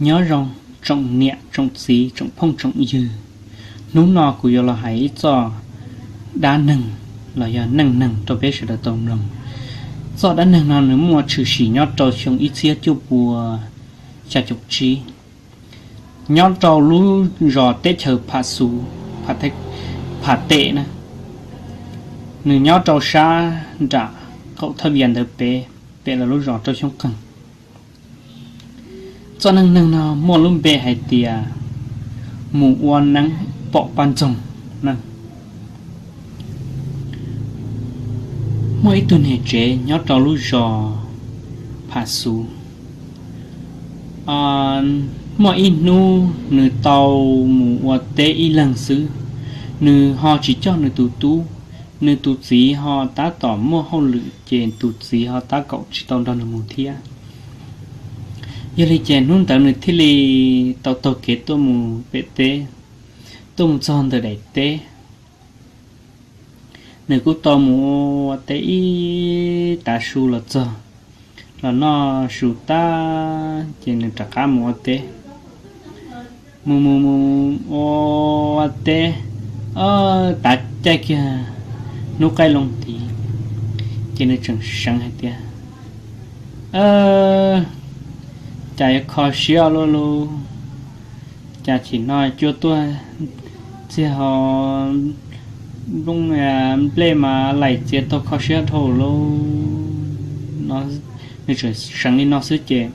Nyob zoo tsoom niam tsoom txiv tsoom phooj tsoom ywg, hnub no kuv yuav los hais ib txoj dab neeg los yog neej neeg rau peb sawv daws tau mloog. Txoj dab neeg no nws muaj tshwm sim nyob rau xyoo ib txhiab cuaj pua xya caum tsib, nyob rau lub zos teb chaws Pham Xuv, Pham Tes na, nws nyob rau sab nram qaum thaj vias ntawd pem, pem lawv lub zos rau xyoob qeeg. Txoj neej neeg no muaj lub npe hais tias mus ua neeb pom poj ntxoog na. Muaj ib tug niam tsev nyob rau lub zos Pham Xuv. Muaj ib hnub nws tau mus ua teb ib leeg xwb, nws ho tsis coj nws tus tub, nws tus txiv ho tab tom muaj hauj lwm ces tus txiv ho tab kaum tsis tau nrog nws mus thiab. Yog li ces hnub ntawd nws thiaj li tau taug kev tuaj mus pem teb, tuaj mus txog ntawm daim teb. Nws kuj tau mus ua teb ib tav su los txog, los noj su tag ces nws rov qab mus ua teb. Mus mus mus ua teb, tav caij kiag hnub qaij loo tid, ces nws tseem seev hais tias, cas yuav kho siab loj loj, cas chim no cua tuaj txiag ho nplooj nplej mas laim txias tau kho siab dhau lawm. Nws tseem seev li no xwb ces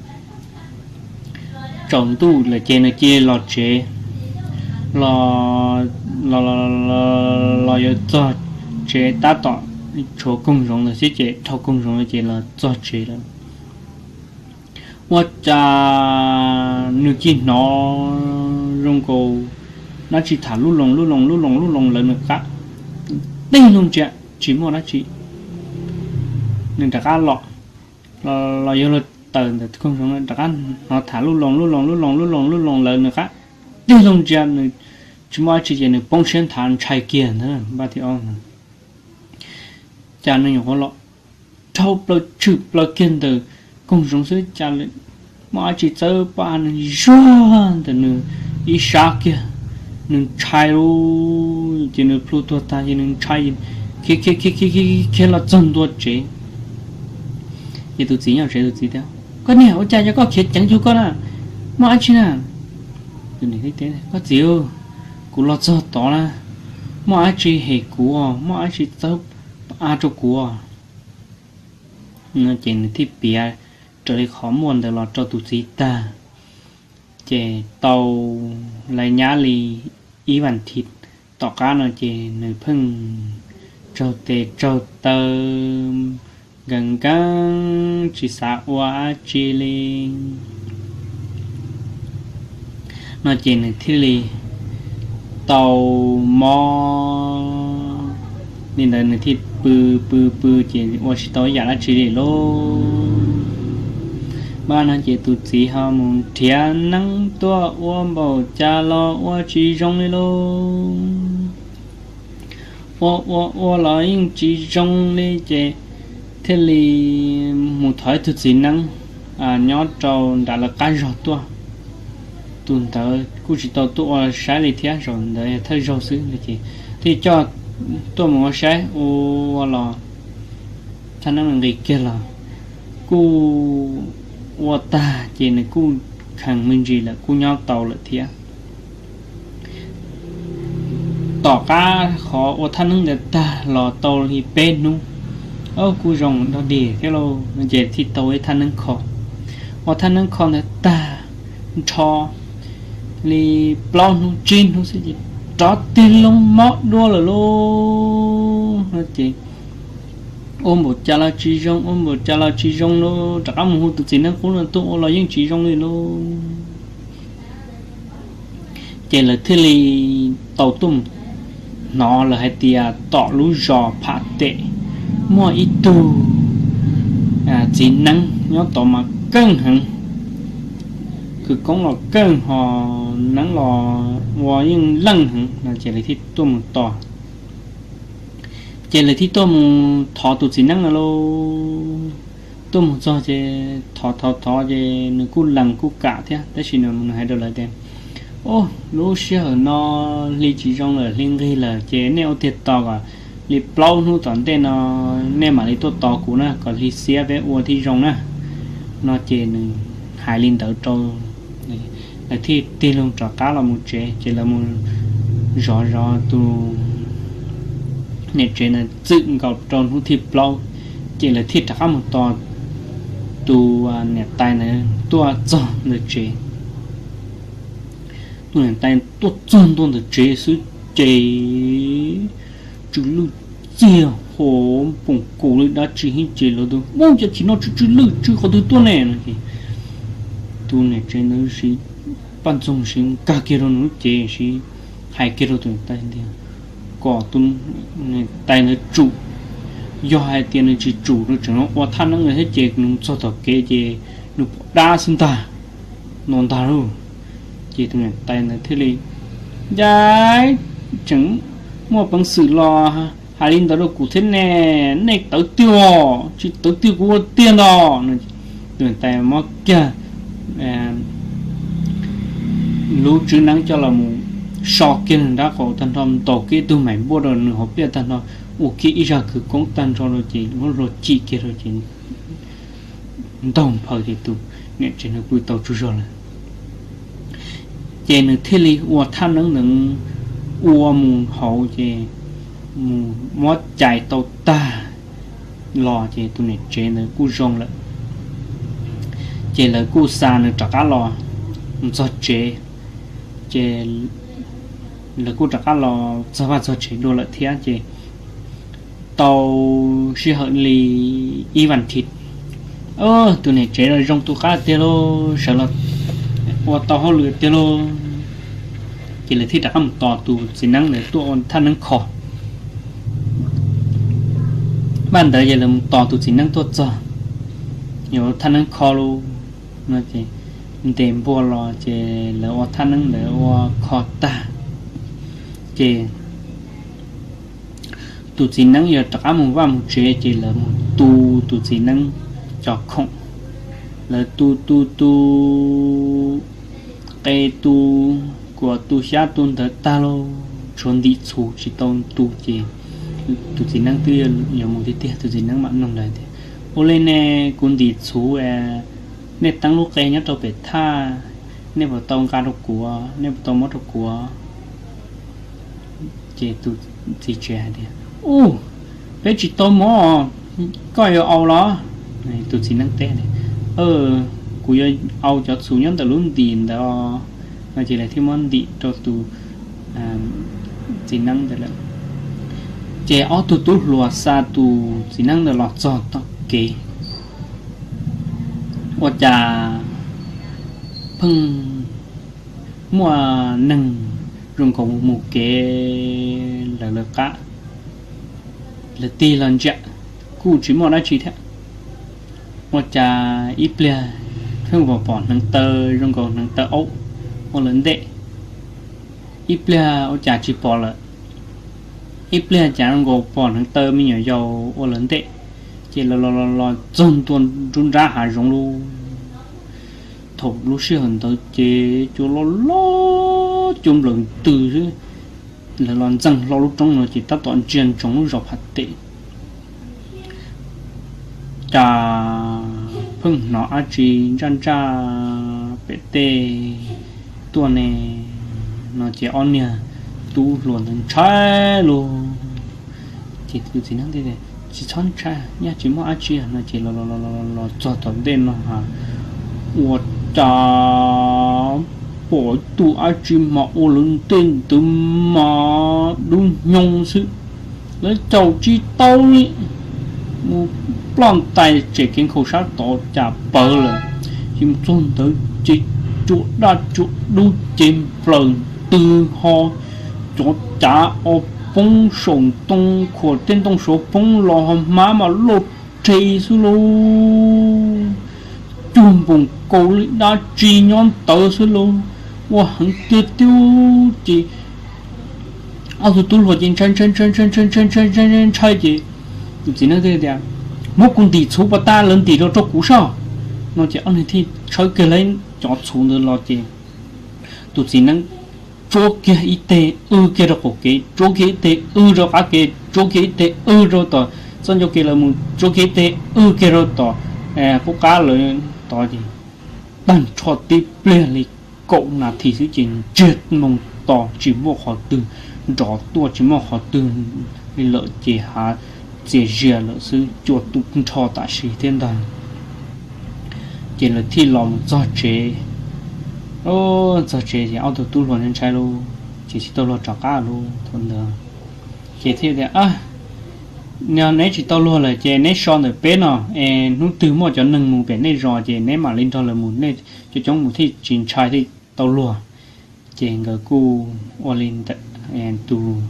tsaus ntuj lawm ces nws cia li los tsev, los, los yuav txog tsev tab tom tshuav koog zoov lawm xwb ces dhau koog zoov lawm ces los txog tsev lawm. Ua cas nws cia li hnov zoo nkaus dab tsi tham lub loos lub loos lub loos lub loos lawv nws qab, tig loo ntsia tsis muaj dab tsi. Nws rov qab los, los yog luag tawm ntawm koog zoov rov qab hnov tham lub loos lub loos lub loos lub loos lub loos lawv nws qab, tig loo ntsia nws tsis muaj dab tsi ces nws poob siab nthav ntshai kiag ntag. Npaj thiab ob, cas nws nyuam qhuav los dhau plaws tshwm plaws kiag ntawm koog zoov xwb cas muaj dab tsi txawb pob av nws zuag ntawm nws ib sab kiag. Nws ntshai lawm ces nws plhu tuag tag ces nws ntshai, khiav khiav khiav khiav khiav los txog ntua tsev. Ces tus txiv nyob tsev, tus txiv tias, Koj niam, ua cas yog koj khiav ceev cuag koj na? Muaj dab tsi na? Koj txiv, kuv los txog tod na, muaj dab tsi hem kuv, muaj dab tsi txawb av rau kuv. Ces nws thiaj piav raws li qhov muaj ntawd los rau tus txiv tag, ces tau lawv nyab li ib vas thiv tom qab no ces nws pheej tsaug tes tsaug taw nkees nkees tsis xav ua dab tsi li no ces nws thiaj li tau mob li ntawd, nws thiaj pw pw pw ces ua tsis tau ib yam dab tsi li lauj. Npaj no ces tus txiv ho mus nrhiav neeb tuaj ua npaum cas los ua tsis zoo li lauj. Ua ua ua los yeej tsis zoo li ces thiaj li mus thov ib tug txiv neeb nyob rau nram lawv qab zog tuaj. Tus ntawd kuj tsis tau tuaj ua saib li thiab, zaum ntawd yog thawj zaug xwb no ces thiaj coj tuaj mus ua saib ua los thaj neeb nqis kiag los kuj ua tag ces nws kuj kheev me ntsis lawm, kuj nyob tau lawm thiab. Tom qab qhov ua thaj neeb ntawd tag los tau li peb hnub, kuj zoo dog dig thiab lauj, ces thiaj tau ib thaj neeb kho. Ua thaj neeb kho ntawd tag nrho li plaub hnub tsib hnub xwb ces rov tig loo mob dua lawm lauj. No ces ua npaum cas los tsis zoo, ua npaum cas los tsis zoo lauj, rov qab mus hu tus txiv neeb qub no tuaj ua los yeej tsis zoo li lauj. Ces lawv thiaj li tau tuaj mus hnov lawv hais tias tom lub zos Pham Tes muaj ib tug txiv neeb nyob tod mas keej heev, khawv koob los keej ho neeb los ua yeej leej heev no ces lawv thiaj tuaj mus tos. Ces lawv thiaj tuaj mus thov tus txiv neeb no lauj. Tuaj mus txog ces thov thov thov ces nws kuj lees kuj kam thiab, tab sis nws hais rau lawv tias, Ub, lub sij hawm no hli tsis zoo lawm, hli nqig lawm ces nej ua tiag tos kom li plaub hnub tom ntej no nej mam li tuaj tos kuv na, kom hli xiab peb ua thiaj zoo na. No ces nws hais li ntawd rau lawv thiaj tig loo rov qab los mus tsev, ces lawv mus zov zov tus niam tsev ntawd txwm nkaus rau hnub thib plaub, ces lawv thiaj rov qab mus tos tus niam tais ntawd tuaj txog ntawm tsev. Tus niam tais tuaj txog ntua ntawm tsev xwb ces tsw lwj txiag hos npoos kaus li dab tsi hib ces lawv tias, Ub, cas chim no tsw tsw lwj tsw qhov twg tuaj ne? No ces tus niam tsev ntawd siv paj ntxoog siv nkag kiag rau nws lub cev, siv hais kiag rau tus niam tais tias kom tus niam tais ntawd tsum. Yog hais tias nws tsis tsum, nws tseem ua thaj neeb ntawd thiab ces nws txog tom kev ces nws pom dab xwb ntag, no ntag lauj. Ces tus niam tais ntawd thiaj li, Yaj, tseem muaj peev xwm los hais li ntawd rau kuv thiab ne, nej tawv tiag os, tsis tawv tiag kuv ua tiag ntag. Tus niam tais muab kiag lub tswv neeb coj los mus so kiag nws nrab qaum tag nrho, ntaus kiag ib tug maim npuaj rau nws hauv pliaj tag nrho, ua kiag ib zaj khawv koob tag nrho rau ces muab hlua cim kiag rau ces ntaug nphaws ces tus niam tsev ntawd pw tau tsaug zog lawm. Ces nws thiaj li ua thaj neeb ntawd ua mus hauv ces mus muab cais tau tag los ces tus niam tsev ntawd kuj zoo lawm. Ces lawv kuj xa nws rov qab los mus txog tsev, ces lawv kuj rov qab los txog vaj txog tsev dua lawm thiab ces tau sij hawm li ib vas thiv, tus niam tsev zoo tus qab tiag lauj, sawv los ua tau hauj lwm tiag lauj. Ces lawv thiaj rov qab mus tos tus txiv neeb ntawd tuaj ua thaj neeb kho. Npaj ntawd ces lawv mus tos tus txiv neeb tuaj txog, yuav thaj neeb kho lauj. No ces ntes npua los ces lawv ua thaj neeb ntawd ua kho tag ces tus txiv neeb yuav rov qab mus vaj mus tsev ces lawv mus tu tus txiv neeb cov khoom. Lawv tu tu tu qe tu, kuam tu xyab tu ntawv tag lauj, tshuav ntim txhuv tsis tau tu ces tus txiv neeb twb yuav mus tiag tiag, tus txiv neeb mam nug lawv tias, Ua li ne, kuv ntim txhuv, nej teeb lub qe nyob rau pem thaj, nej puas tau nqa rau kuv, nej puas tau muab rau kuv? Ces tus txiv tsev hais tias, Ub, peb tsis tau muab, koj yuav au los? Tus txiv neeb teb tias, Kuv yuav au cov txhuv nyob ntawm lub ntim ntawd. No ces lawv thiaj muab ntim rau tus txiv neeb ntawd lawm. Ces ob tug tub hluas xa tus txiv neeb ntawd los txog tom kev, ua cas pheej muaj neeg zoo nkaus mus kev lawv lawv qab, lawv tig los ntsia kuj tsis muaj dab tsi thiab. Ua cas ib pliag pheej pom pom hneev taw zoo nkaus hneev taw aub ua lawv ntej, ib pliag ua cas tsis pom lawm, ib pliag cas zoo nkaus pom hneev taw me nyuam yaus ua lawv ntej, ces los los los los txog ntua nruab nrab hav zoov lauj. Thaum lub sij hawm ntawd ces cua loj loj cua nplawm ntws xwb, lawv los ntxees hlo lub roob no ces tab tom ntsia ntsoov lub zos Phav Tes. Cas pheej hnov dab tsi ntsaj ntsaj pem tej tuaj ne. No ces ob niag tub hluas ntawd ntshai lauj. Ces tus txiv neeb tias, Tsis txhob ntshai, nyaj tsis muaj dab tsi. No ces los los los txog tom ntej no ha, ua cas pom ib tug dab tsi mas ua lawv ntej ntawd mas dub nyoog xwb, lawv caum tsis tau li, mus ploj ntais tsem kev nkhaus sab tod cas pawv lawm. Ces mus txog ntawd ces cua daj cua dub ces nplawm ntws ho, cov cav o poob saum ntoo, khuam tej ntoo saud poob los ho hmab mas loj rhe xwb lauj. Cuag npoos kaus li dab tsi nyob ntawd xwb lauj. Ua heev tiag tiag ces ob tug tub hluas ces ntshai ntshai ntshai ntshai ntshai ntshai ces tus txiv neeb thiaj tias, Muab kuv ntim txhuv puas tas, lawv ntim rau rau kuv soj. No ces ob niag thiaj tshawb kiag lawv cov txhuv ntawd los ces tus txiv neeb tsuab kiag ib teg wb kiag rau qaum kev, tsuab kiag ib teg wb rau qab kev, tsuab kiag ib teg wb rau tom txoj ncauj kev lawv mus, tsuab kiag ib teg wb kiag rau tom qub qab lawv tod ces tag nrho tib pliag li kaum nas this xwb ces ntsiag moo to tsis muaj qhov twg nrov tuaj, tsis muaj qhov twg li lawm ces hav txias zias lawm xwb, cua tu nrho tam sim thiab ntag. Ces lawv thiaj los mus txog tsev. Txog tsev ces ob tug tub hluas ntshai lauj, ces tsis tau luag rov qab lauj thaum ntawd. Ces thiaj tias, Yog neb tsis tau luag lawm ces neb so ntawm peb no es hnub twg muaj cov neeg mus pem nej zos ces neb mam li nrog lawv mus, nej coob coob mus thiaj tsis ntshai thiaj tau luag. Ces nkawd kuj ua li ntawd, tus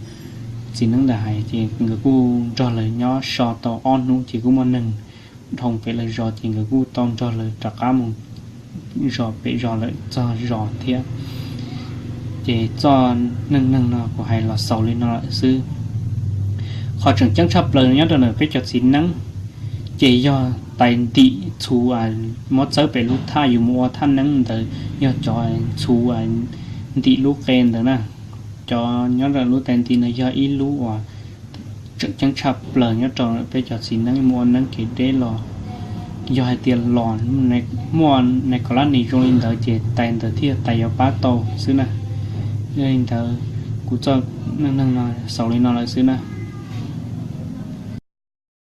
txiv neeb ntawd hais ces nkawd kuj nrog lawv nyob so tau ob hnub ces kuj muaj neeg dhau pem lawv zos ces nkawd kuj tau nrog lawv rov qab mus zos pem zos lawm txog zos thiab. Ces txoj neej neeg no kuv hais los xaus li no lawm xwb. Qhov tseem ceeb tshaj plaws nyob rau ntawm peb cov txiv neeb ces yog tais ntim txhuv muab txawb pem lub thaj yus mus ua thaj neeb ntawd, yog cov txhuv ntim lub qe ntawd na. Cov nyob rau lub tais ntim no yog ib lub uas tseem ceeb tshaj plaws nyob rau peb cov txiv neeb mus ua neeb kev deb los yog hais tias los muaj nais kos lab nis zoo li ntawd ces tais ntawd thiaj tais yuav pab tau xwb na. Yog li ntawd kuv txoj neej neeg no xaus li no lawm xwb na.